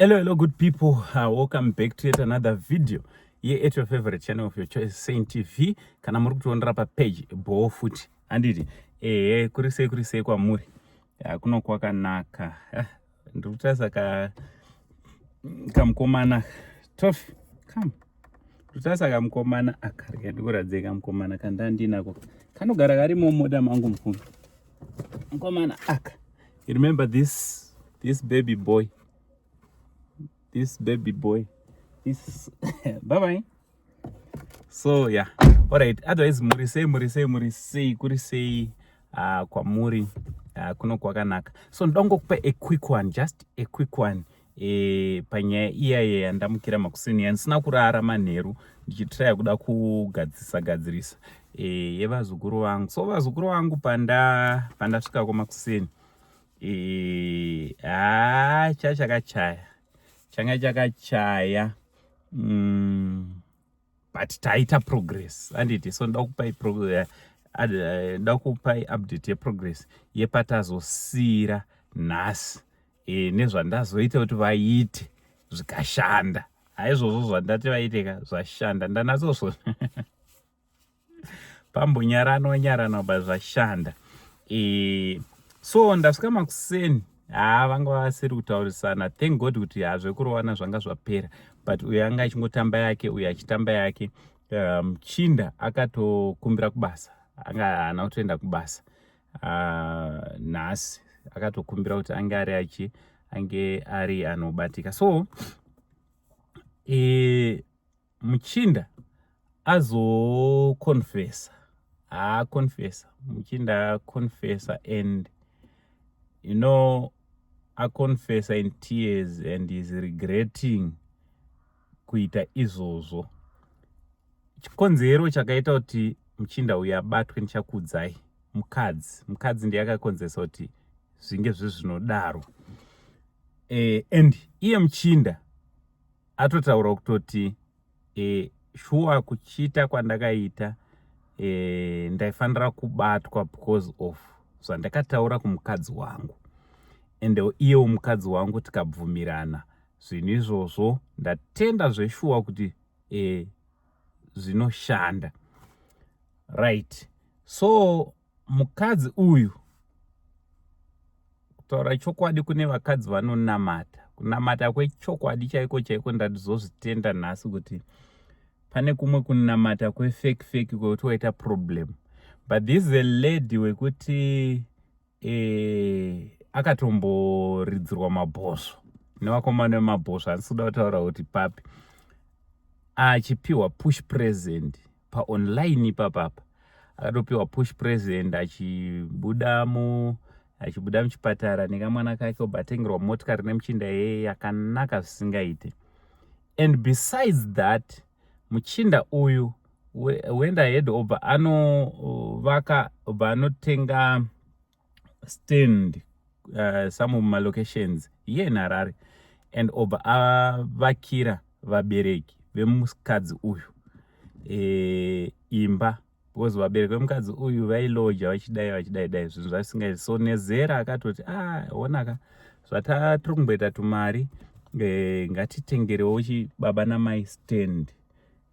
Hello, hello, good people. Welcome back to yet another video here at your favorite channel of your choice, Saint TV. Kana muri kutionera pa page bho futi. Handiti ehe, kuri sei, kuri sei kwamuri? Kuno kwakanaka. Ndiri kutarisa ka kamukomana Tofi, come. Kutarisa kamukomana aka, rega ndikuratidze kamukomana kandandinako. Kanogara karimo mumota mangu mufunga. Mukomana aka. You remember this baby boy? This baby boy, this, bye bye. So yeah, all right, otherwise muri sei, muri sei, muri sei, kuri sei kwamuri? Kuno kwakanaka. So ndongokupa a quick one, just a quick one, panyaya iyaya yandamukira makuseni, yandisina kurara manheru ndichitraya kuda kugadzirisa gadzirisa, yevazukuru vangu. So vazukuru vangu, pandasvikako makuseni, haa, chachakachaya, changa chakachaya, but taita progress, handiti? So ndoda kupai update yeprogress yepatazosiyira nhasi, nezvandazoita kuti vaite zvikashanda. Haizvozvo zvandati vaiteka zvashanda, ndanatsozvo pambonyaranwa nyaranwa, but zvashanda. So ndasvika makuseni, haa, vanga vasiri kutaurisana. Thank God kuti hazvekurowana zvanga zvapera, but uyo anga achingotamba yake, uyo achitamba yake. Muchinda akatokumbira kubasa, anga haana kutoenda kubasa nhasi, akatokumbira kuti ange ari achi ange ari anobatika. So muchinda azoconfessa, haaconfessa, muchinda aconfessa, and aconfessa in tears and is regretting kuita izvozvo. Chikonzero chakaita kuti muchinda uyu abatwe ndichakuudzai. Mukadzi ndiye akakonzeresa kuti zvinge zvezvinodaro, and iye muchinda atotaura kutoti, shuwa kuchita kwandakaita, ndaifanira kubatwa because of zvandakataura kumukadzi wangu, and iyewo mukadzi wangu tikabvumirana zvinhu izvozvo. Ndatenda zveshuwa kuti zvinoshanda, right? So mukadzi uyu, kutaura chokwadi, kune vakadzi vanonamata, kunamata kwechokwadi chaiko chaiko. Ndatizozvitenda nhasi kuti pane kumwe kunamata kwefake fake kwekuti waita problem, but this is a lady wekuti akatomboridzirwa mabhosvo nevakomana vemabhosvo, handisi kuda kutaura kuti papi, achipiwa push present paonline ipapapa. Akatopiwa push present achibuda muchipatara nekamwana kake, obva atengerwa motikari nemuchinda yeye yakanaka zvisingaite. And besides that, muchinda uyu went ahead, obva anovaka, obva anotenga stand some of malocations here in Harare, and obva avakira vabereki vemukadzi uyu imba, because vabereki vemukadzi uyu vailoja vachidai vachidai dai, zvinhu zvasingaiti. So nezera akatoti, "Ah, onaka zvatatiri kumboita tumari, ngatitengerewo chibaba namai stand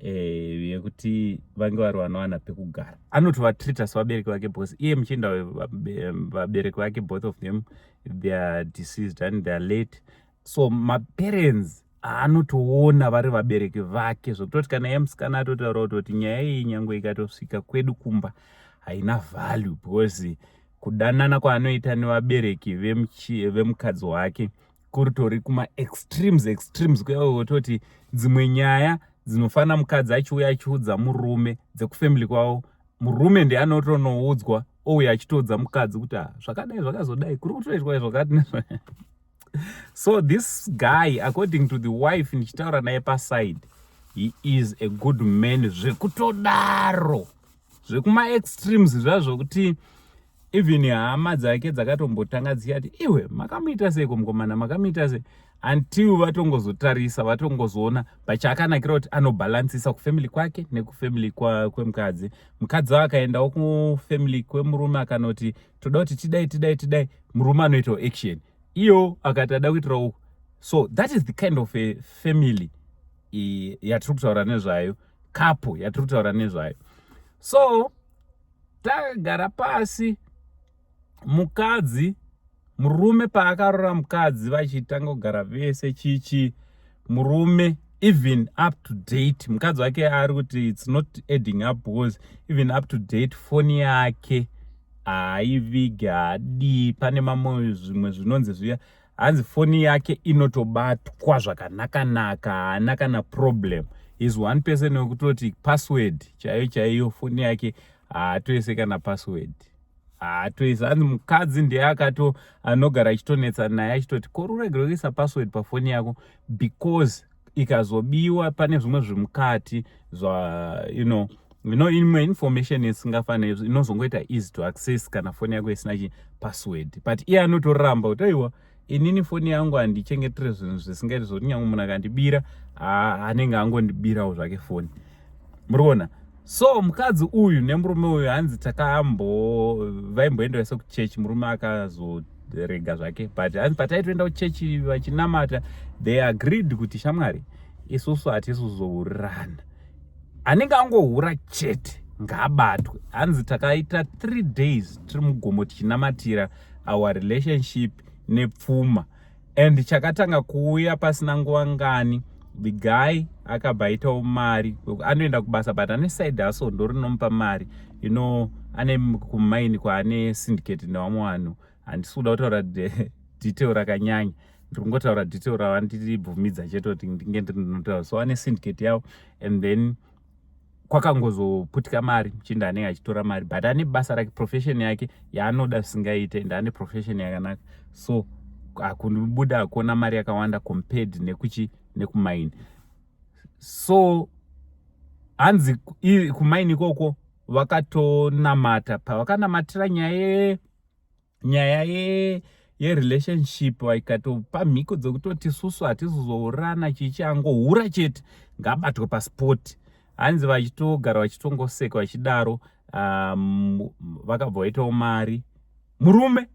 yekuti vange vari vanowana pekugara." Anotovatreata sevabereki vake, because iye muchinda vabereki vake, both of them, they are deceased and they are late. So maparents anotoona vari vabereki vake, zvekutoti kana iye musikana atotaura kutoti nyaya iyi nyange ikatosvika kwedu kumba haina value, because kudanana kwaanoita nevabereki vemukadzi wake kuritori kumaextremes extremes, kuya kutoti dzimwe nyaya dzinofanira mukadzi achiuya achiudza murume dzekufamily kwavo, murume ndiye anotonoudzwa, ouya achitoudza mukadzi kuti, ah, zvakadai zvakazodai, kuri kutoitwa zvakati. So this guy, according to the wife, ndichitaura naye paside, he is a good man zvekutodaro, zvekumaextremes zvazvokuti even hama dzake dzakatombotanga dzichati, "Iwe, makamuita seiko mukomana? Makamuita sei?" until vatongozotarisa, vatongozoona pachakanakira kuti anobhalansisa kufamily kwake nekufamily kwemukadzi. Mukadzi akaendawo kufamily kwemurume akanoti, "Toda kuti tidai, tidai, tidai," murume anoitawo action iyo, akati ada kuitira uku. So that is the kind of a family yatiri kutaura nezvayo, couple yatiri kutaura nezvayo. So tagara pasi, mukadzi, murume paakarora mukadzi, vachitanga kugara vese chichi, murume even up to date, mukadzi wake ari kuti it's not adding up, because even up to date foni yake haaivigi, haadii. Pane mamwe zvimwe zvinonzi zviya, hanzi foni yake inotobatwa zvakanaka-naka, haana kana problem. Is one person wekutoti password chaiyo chaiyo foni yake haatoise kana password, haatoisa. Hanzi mukadzi ndiye akato anogara achitonetsa naye achitoti, "Kori uregere kuisa password pafoni yako, because ikazobiwa pane zvimwe zvemukati zva imwe information isingafaniri inozongoita easy to access kana foni yako isina chipassword." But iye anotoramba kuti, "Aiwa, inini foni yangu handichengetere zvinhu zvisingaiti zvokuti nyange munhu akandibira, anenge angondibirawo zvake foni." Muri kuona? So mukadzi uyu nemurume uyu, hanzi takambo vaimboenda vese kuchechi. Murume akazorega zvake, but hanzi pataitoenda kuchechi vachinamata, they agreed kuti, "Shamwari, isusu hatisi kuzohurirana. Anenge angohura chete ngaabatwe." Hanzi takaita 3 days tiri mugomo tichinamatira our relationship nepfuma. And chakatanga kuuya pasina nguva ngani, the guy akabva aitawo mari. Anoenda kubasa, but ane side hustle ndo rinomupa mari. Ane kumaini kwaane syndicate nevamwe vanhu. Handisi kuda kutaura detail rakanyanya, ndiri kungotaura detail ravandibvumidza chete kuti ndinge ndinotaura. So ane syndicate yavo, and then kwakangozoputika mari, muchinda anenge achitora mari, but ane basa rake, profession yake yaanoda zvisingaite, and ane profession yakanaka. So hakubuda hakuona mari yakawanda compared nekuchi nekumaini. So hanzi kumaini ikoko vakatonamata. Pavakanamatira nyaya yerelationship, vaikatopa mhiko dzekutoti susu hatisizourana, chichi angohura chete ngaabatwe paspot. Hanzi vachitogara vachitongoseka vachidaro, vakabva vaitawo mari. Murume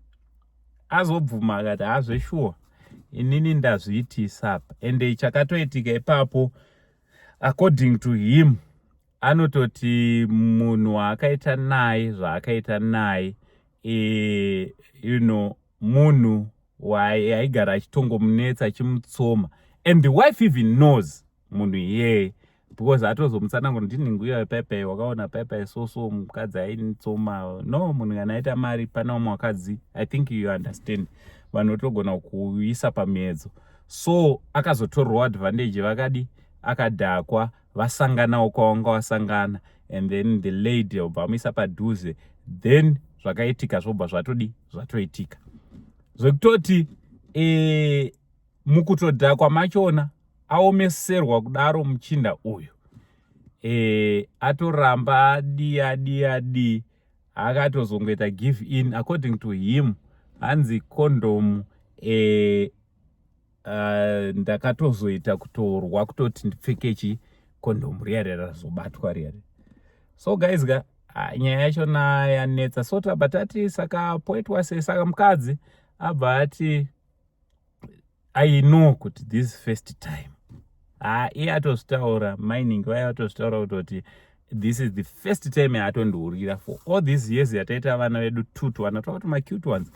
azobvuma akati, "Hazveshuwa, inini ndazviitisa apa." Ende chakatoitika ipapo, according to him, anototi munhu waakaita naye zvaakaita naye, munhu aigara achitongomunetsa, achimutsoma, and the wife even knows munhu iyeye, because atozomutsanangura, "Ndinhingi uya paipai, wakaona paipai." So mukadzi ainitsoma. No, munhu kana aita mari pane vamwe vakadzi, I think you understand, vanhu votogona kuisa pamiedzo. So akazotorwawo advantage, vakadi akadhakwa, vasanganawo kwavanga vasangana, and then the lady obva amuisa padhuze. Then zvakaitika zvobva zvatodi zvatoitika zvekutoti mukutodhakwa machona, aomeserwa kudaro, muchinda uyu atoramba adi adi adi, akatozongoita give in. According to him, hanzi kondomu ndakatozoita kutorwa kutoti ndipfeke chi kondomu riya riya razobatwa riya. So guys ka, nyaya yachona yanetsa. So tabva tati, saka poitwa sei? Saka mukadzi abva ati, "I know kuti this first time." Ha, iye atozvitaura, mining vaiva vatozvitaura kutoti this is the first time yaatondiurira for all these years yataita vana vedu two, tuvana twakati macute ones.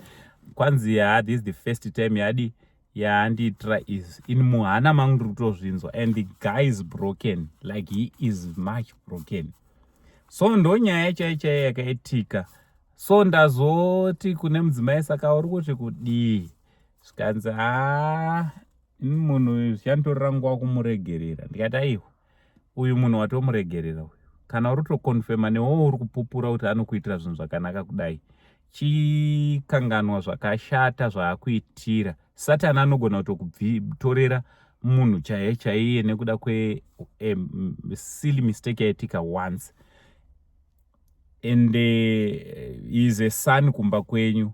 Kwanzi, "Ha, this is the first time yadi yaandiitira izvi. In muhana mangu ndiri kutozvinzwa." And the guy is broken, like he is much broken. So ndo nyaya chaiyo chaiyo yakaitika. So ndazoti kune mudzimai, "Saka uri kuti kudii?" Zvikanzi, "Haa, ini munhu zvichanditorera nguva kumuregerera." Ndikati, "Aiwa, uyu munhu watomuregerera uyu, kana uri kutoconfirma newowo uri kupupura kuti anokuitira zvinhu zvakanaka kudai, chikanganwa zvakashata zvaakuitira. Satani anogona kutokutorera munhu chaiye chaiye nekuda kwesilly mistake yaitika once. And is a son kumba kwenyu."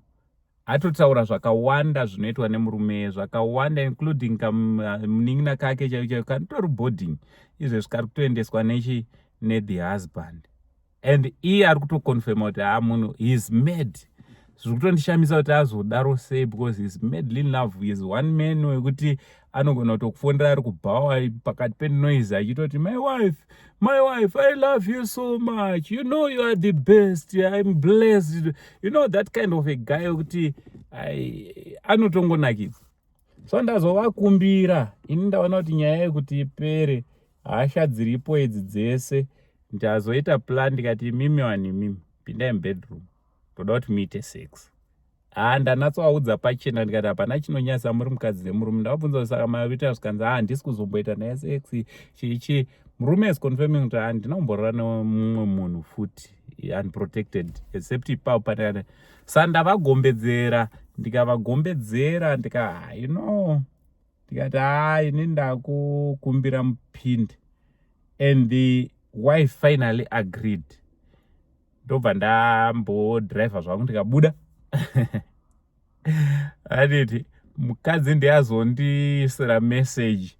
Atotaura zvakawanda zvinoitwa nemurume, zvakawanda, including kamunin'ina kake chaivo chaivo kanotori boarding izvezvi, kari kutoendeswa nechi nethe husband. And iye ari kutoconfirma kuti, ha, munhu is mad. Zviri kutondishamisa kuti azodaro sei, because he is madly in love. He is one man wekuti Anogona kutokufonera ari kubhawa pakati penoise achitoti, "My wife, my wife, I love you so much. You know you are the best. I'm blessed." You know that kind of a guy wekuti anotongonakidza. So ndazovakumbira ini, ndaona kuti nyaya yekuti ipere, hasha dziripo idzi dzese, ndazoita plan, ndikati, "Imimi vanhu, imimi pindai mubedroom, ndoda kuti muite sex." Ha, ndanatsovaudza pachena, ndikati hapana chinonyasa, muri mukadzi nemurume. Ndavabvunza, "Saka maita?" Zvikanzi, "Ha, handisi kuzomboita naye sex." Chichi murume is confirming kuti handina kumborora nemumwe munhu futi unprotected except ipapo patakati. Sa ndavagombedzera, ndikavagombedzera, ndika ndikati, "Ha, ini ndakukumbira mupinde," and the wife finally agreed. Ndobva ndambodhiraivha zvangu, ndikabuda. Anditi mukadzi ndiazondisira message,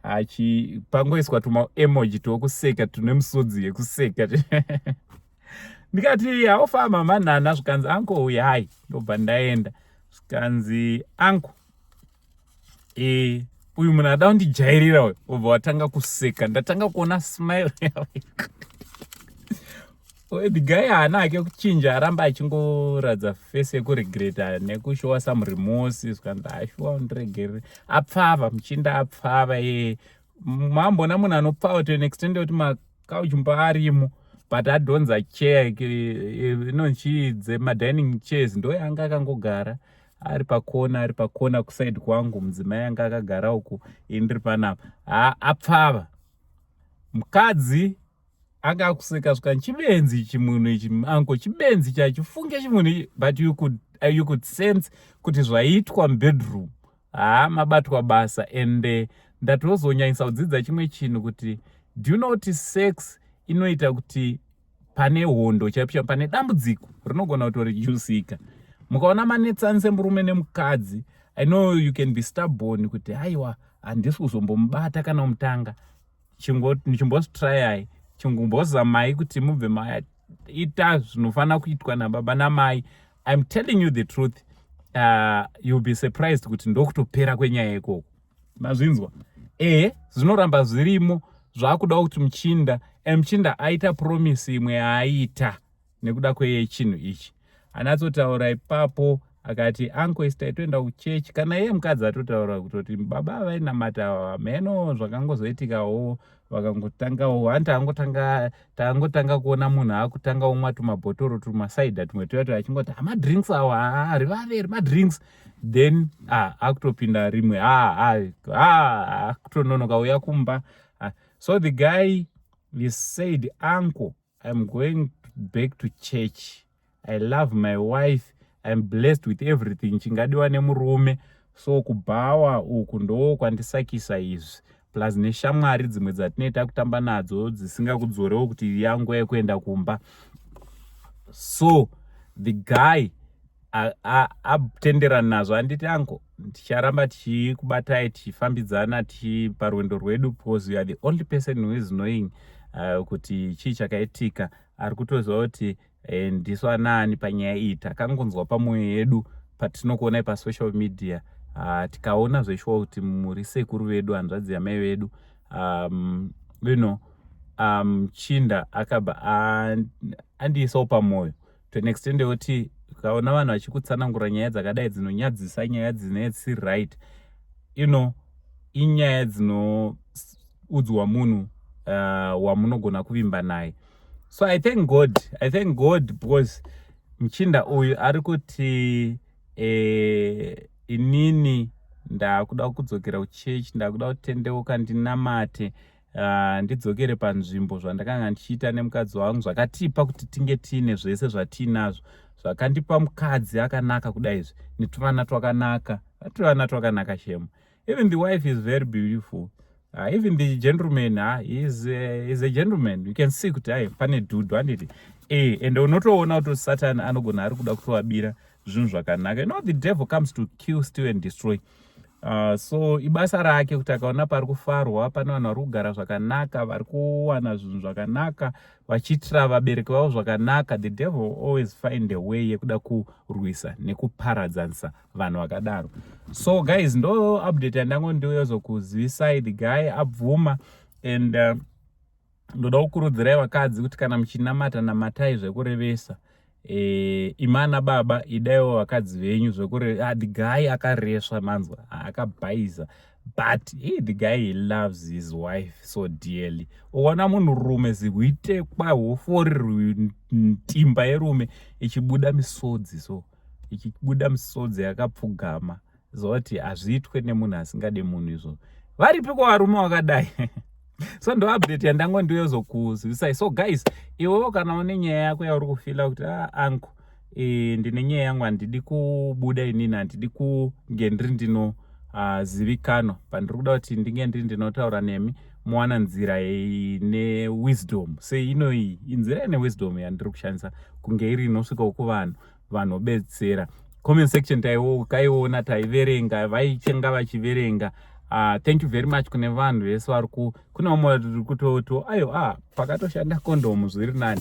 achi pangoiswa tuma emoji tokuseka, tune musodzi yekuseka. Ndikati, "Haufamba manhana?" Zvikanzi, "Uncle, uyai." Ndobva ndaenda. Zvikanzi, "Uncle, uyu munhu ada kundijairira uyu." Ubva watanga kuseka, ndatanga kuona smile. The guy haana hake kuchinja, aramba achingoratidza face yekuregreta nekushowa some remorse. Zvikanzi, "Ashuwa, undiregerere." Apfava, muchinda apfava. Ye, mambona munhu anopfava to an extent yekuti macouch mba arimo, but adhonza chair inonchii dzemadining chairs, ndo yanga akangogara ari pakona, ari pakona kuside kwangu. Mudzimai anga akagara uku, ini ndiri panapa. Apfava mukadzi, anga akuseka. Svika, "Chibenzi ichi, munhu ichi, uncle, chibenzi chachifunge chimunhu ichi." But you could sense kuti zvaitwa mubedroom, haa, mabatwa basa. And ndatozonyanyisa kudzidza chimwe chinhu kuti, do you know kuti sex inoita kuti pane hondo chaipo chaipo, pane dambudziko rinogona kutoreducika mukaona manetsani semurume nemukadzi? I know you can be stubborn kuti, "Aiwa, handisi kuzombomubata kana kumutanga." Chimbozvitrayai, chingmbozamai kuti mubve maita zvinofanira kuitwa nababa namai. I'm telling you the truth, you'll be surprised kuti ndokutopera kwenyaya ikoko. Mazvinzwa? Ehe, zvinoramba zvirimo, zvakuda kuti muchinda, muchinda aita promise imwe yaaita nekuda kwechinhu ichi. Anatsotaura ipapo akati, "Uncle, isi taitoenda kuchechi." Kana iye mukadzi atotaura kutoti baba vainamata, mheno zvakangozoitikawo, vakangotangawo hani, tangotanga kuona munhu akutanga umwa tumabhotoro tumacider tumwe tuya tu, achingoti hamadrinks awa, rivave rimadrinks, then akutopinda rimwe, akutononoka uya kumba. So the guy, he said, "Uncle, I'm going back to church. I love my wife. I'm blessed with everything chingadiwa nemurume. So kubhawa uku ndo kwandisakisa izvi, plus neshamwari dzimwe dzatinoita kutamba nadzo dzisingakudzorewo kuti yanguva yekuenda kumba." So the guy atenderana nazvo. Anditi, "Uncle, ticharamba tichikubatai, tichifambidzana parwendo rwedu, because you are the only person who is knowing kuti chii chakaitika." Ari kutoziva kuti ndisu anaani panyaya iyi. Takangonzwa pamwoyo yedu patinokuonai pasocial media, tikaona zveshuwa kuti muri sekuru vedu, hanzvadzi yamai vedu. Chinda akabva andiisawo pamwoyo to an extent yekuti ukaona vanhu vachikutsanangura nyaya dzakadai dzinonyadzisa, nyaya dzine dzisiri right, inyaya dzinoudzwa munhu wamunogona kuvimba naye. So I thank God, I thank God, because muchinda uyu ari kuti, "Inini ndakuda kudzokera kuchechi, ndakuda kutendeuka, ndinamate, ndidzokere panzvimbo zvandakanga ndichiita nemukadzi wangu, zvakatipa kuti tinge tiine zvese zvatiinazvo, zvakandipa mukadzi akanaka kudaizvi netuvana twakanaka." Tuvana twakanaka shemo. Even the wife is very beautiful. Even the gentleman, is a gentleman. You can see kuti ai, pane dhudhu, handiti? Ende unotoona kuti Satan anogona ari kuda kutovabira zvinhu zvakanaka. The devil comes to kill, steal and destroy. So ibasa rake kuti akaona pari kufarwa, pane vanhu vari kugara zvakanaka, vari kuwana zvinhu zvakanaka, vachiitira vabereki vavo zvakanaka, the devil always find a way yekuda kurwisa nekuparadzanisa vanhu vakadaro. So guys, ndo update yandangondiuyozokuzivisai. The guy abvuma and ndoda kukurudzirai vakadzi kuti kana muchinamata, namatai zvekurevesa. Imana baba, idaiwo vakadzi venyu zvekure. The guy akaresva, manzwa, akabhaiza, but the guy, he loves his wife so dearly. Ukaona munhurume zihwitekwa hofori, ntimba yerume ichibuda misodzi, so ichibuda misodzi yakapfugama, zoti hazviitwe nemunhu asingade munhu izvo. Varipiko varume vakadai? So ndo update yandango ndiyozokuzivisai. So guys, iwewo kana une nyaya yako yauri kufeela kuti, "Ah, uncle, ndine nyaya yangu, handidi kubuda inini, handidi kunge ndiri ndinozivikanwa, pandiri kuda kuti ndinge ndiri ndinotaura nemi, muwana nzira ine wisdom," seinoyi inzira ine wisdom yandiri kushandisa, kunge iri inosvikawo kuvanhu, vanhu vobetsera. Comment section taiona, taiverenga, vaichenga vachiverenga. Thank you very much kune vanhu vese vari ku kune vamwe vari kutoti, "Ayo, ah, pakatoshanda kondomu zviri nani."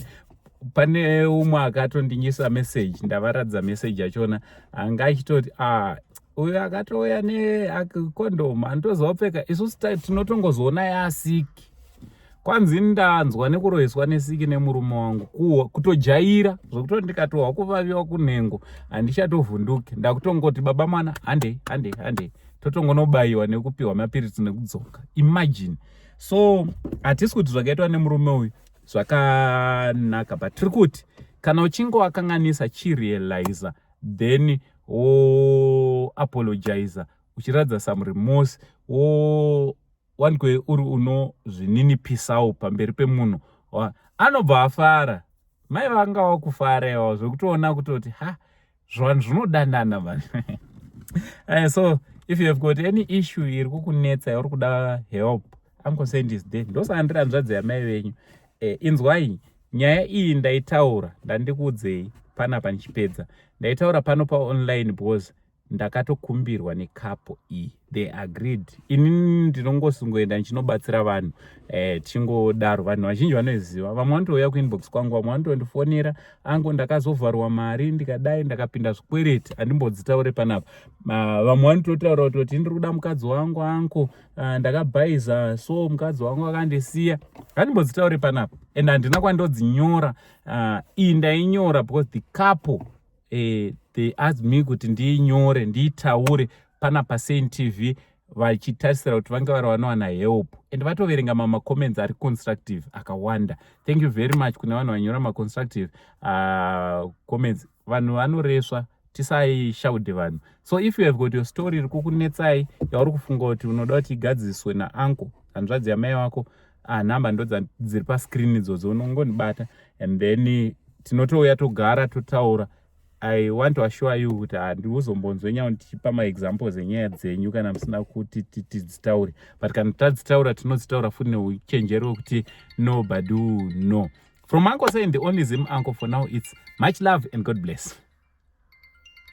Pane umwe akatondinyisa message, ndavaradza message yachona, anga achitoti, "Ah, uyo akatouya nekondomu anotozopfeka, isusu tinotongozoona yaasiki." Kwanzi, "Ndanzwa nekuroheswa nesiki nemurume wangu, kutojaira zvekutoti ndikatohwa kuvaviwa kunhengo handichatovhunduki, ndakutongoti, 'Baba mwana, handei, handei, handei,' totongonobayiwa nekupiwa mapiritsi nekudzoka." Imagine. So hatisi kuti zvakaitwa nemurume uyu zvakanaka, but tiri kuti kana uchinge wakanganisa, chirealiza, then woapologiza uchiratidza some remorse, wowanikwe uri unozvininipisawo pamberi pemunhu, anobva afara. Mai vanga wakufara iwavo zvekutoona kutoti, ha, zvanhu zvinodanana vanhu. So if you have got any issue iri kukunetsa yauri kuda help, Uncle Saint is there. Ndosaka ndiri hanzvadzi yamai venyu. Inzwai nyaya iyi, ndaitaura, ndandikuudzei panapa ndichipedza, ndaitaura pano paonline because ndakatokumbirwa necouple iyi. They agreed. Inini ndinongosungoenda ndichinobatsira vanhu, tichingodaro. Vanhu vazhinji vanoziva, vamwe vanotouya kuinbox kwangu, vamwe vanotondifonera, "Angu, ndakazovharwa mari, ndikadai, ndakapinda zvikwereti." Handimbodzitaure panapa. Vamwe vanototaura kutoti, "Ndiri kuda mukadzi wangu, angu, ndakabhaiza, so mukadzi wangu akandisiya." Handimbodzitaure panapa and handina kwandodzinyora. Iyi ndainyora because the couple, they asked me kuti ndiinyore, ndiitaure panapa Saint TV, vachitarisira kuti vange vari vanowana help, and vatoverenga mamacomments ari constructive akawanda. Thank you very much kune vanhu vanyora maconstructive comments. Vanhu vanoresva, tisaishaude vanhu. So if you have got your story iri kukunetsai, yauri kufunga kuti unoda kuti igadziswe nauncle, hanzvadzi yamai vako, nhamba ndo dziri pascreen idzodzo, unongondibata and then tinotouya, togara, totaura. I want to assure you kuti handiuzombonzwe nyaya tichipa maexamples enyaya dzenyu kana musina kuti tidzitaure, but kana tadzitaura, tinodzitaura futi neuchenjeri wekuti nobody will know. From Uncle Saint, the only Zim uncle for now, it's much love and God bless.